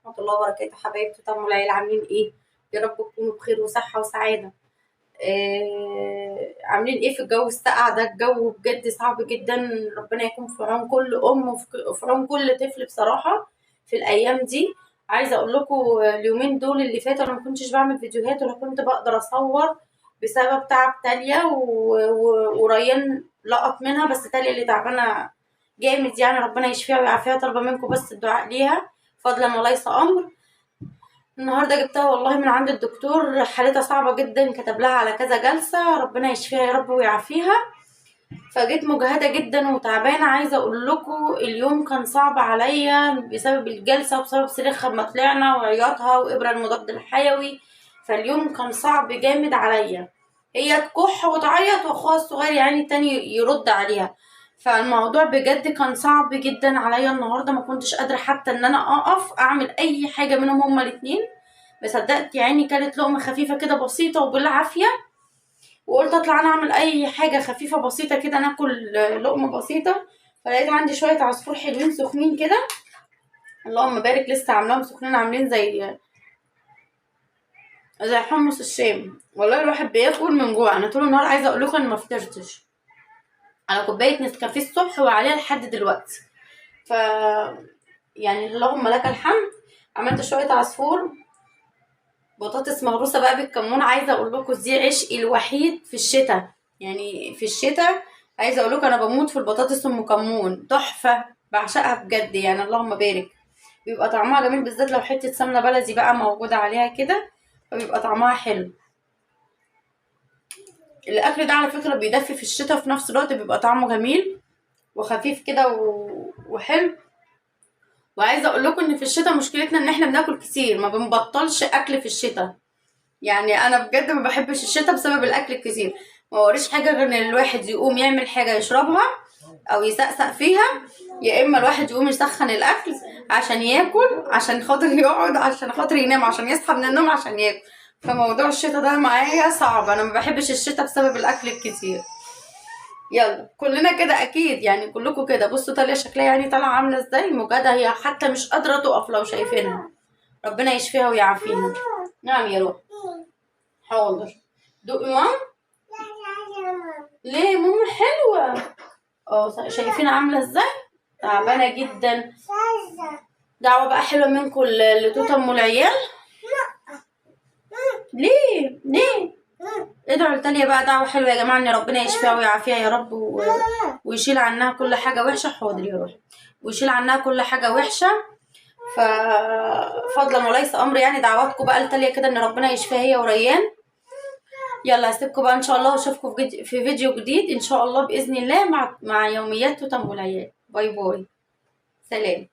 ورحمة الله وبركاته. حبايبتي طب العيلة عاملين ايه؟ يا رب تكونوا بخير وصحة وسعادة. عاملين ايه في الجو الساقع ده؟ الجو بجد صعب جدا، ربنا يكون في عون كل ام وفي عون كل طفل بصراحة في الايام دي. عايزة اقول لكم اليومين دول اللي فاتوا انا ما كنتش بعمل فيديوهات ولا كنت بقدر اصور بسبب تعب تاليا وريان لقط منها، بس تاليا اللي تعبانة جامد يعني، ربنا يشفيها ويعافيها. طالبة منكم بس الدعاء ليها فضلا وليس امر. النهارده جبتها والله من عند الدكتور، حالتها صعبة جدا، كتب لها على كذا جلسه، ربنا يشفيها يا رب ويعافيها. فجيت مجهده جدا وتعبانه، عايزه اقول لكم اليوم كان صعب عليا بسبب الجلسة وبسبب صريخها لما طلعنا وعياطها وابره المضاد الحيوي، فاليوم كان صعب جامد عليا. هي تكح وتعيط واخوها الصغير يعني التاني يرد عليها، فالموضوع بجد كان صعب جدا عليا النهارده. ما كنتش قادرة حتى ان انا اقف اعمل اي حاجة منهم هما الاتنين. ما صدقت يعني، كانت لقمة خفيفة كده بسيطة وبالعافيه، وقلت اطلع انا اعمل اي حاجة خفيفة بسيطة كده، ناكل لقمة بسيطة. فلقيت عندي شوية عصفور حلوين سخنين كده، اللهم بارك، لسه عاملاهم سخنين، عاملين زي حمص الشام. والله الواحد بياكل من جوع. انا طول النهار عايزه اقول لكم انا ما فطرتش، على كوباية نسكافيه الصبح وعليها لحد دلوقتي. ف يعني اللهم لك الحمد. عملت شوية عصفور، بطاطس مهروسه بقى بالكمون. عايزه اقول لكم دي عشقي الوحيد في الشتاء، يعني في الشتاء عايزه اقول لكم انا بموت في البطاطس ام كمون، تحفة، بعشقها بجد يعني، اللهم بارك. بيبقى طعمها جميل، بالذات لو حتة سمنه بلدي بقى موجودة عليها كده، فبيبقى طعمها حلو. الاكل ده على فكرة بيدفي في الشتاء، وفي نفس الوقت بيبقى طعمه جميل وخفيف كده وحلو. وعايزه اقول لكم ان في الشتاء مشكلتنا ان احنا بناكل كتير، ما بنبطلش اكل في الشتاء. يعني انا بجد ما بحبش الشتاء بسبب الاكل الكتير. ما وريش حاجة غير ان الواحد يقوم يعمل حاجة يشربها او يسقسق فيها، يا اما الواحد يقوم يسخن الاكل عشان ياكل، عشان خاطر يقعد، عشان خاطر ينام، عشان يصحى من النوم عشان ياكل. فموضوع الشتاء ده معايا صعب، انا ما بحبش الشتاء بسبب الاكل الكتير. يلا كلنا كده اكيد يعني، كلكم كده. بصوا طالعه شكلها يعني طالعه عامله ازاي، مجهده هي حتى مش قادرة تقف لو شايفينها. ربنا يشفيها ويعافيها. نعم يا روح، حاضر. دوقي مام. ليه ماما حلوة؟ شايفين عامله ازاي، تعبانة جدا. دعوه بقى حلوة منكم لتوته ام العيال. ليه ليه؟ ادعوا لتاليا بقى دعوه حلوة يا جماعة، ان ربنا يشفيها ويعافيها يا رب، ويشيل عنها كل حاجة وحشة. حاضر يا روح، ويشيل عنها كل حاجة وحشة. ففضلا وليس امر يعني، دعواتكم بقى لتاليا كده ان ربنا يشفيها هي وريان. يلا هسيبكم بقى ان شاء الله، واشوفكم في فيديو جديد ان شاء الله باذن الله، مع يوميات توته ام العيال. bye bye، سلام.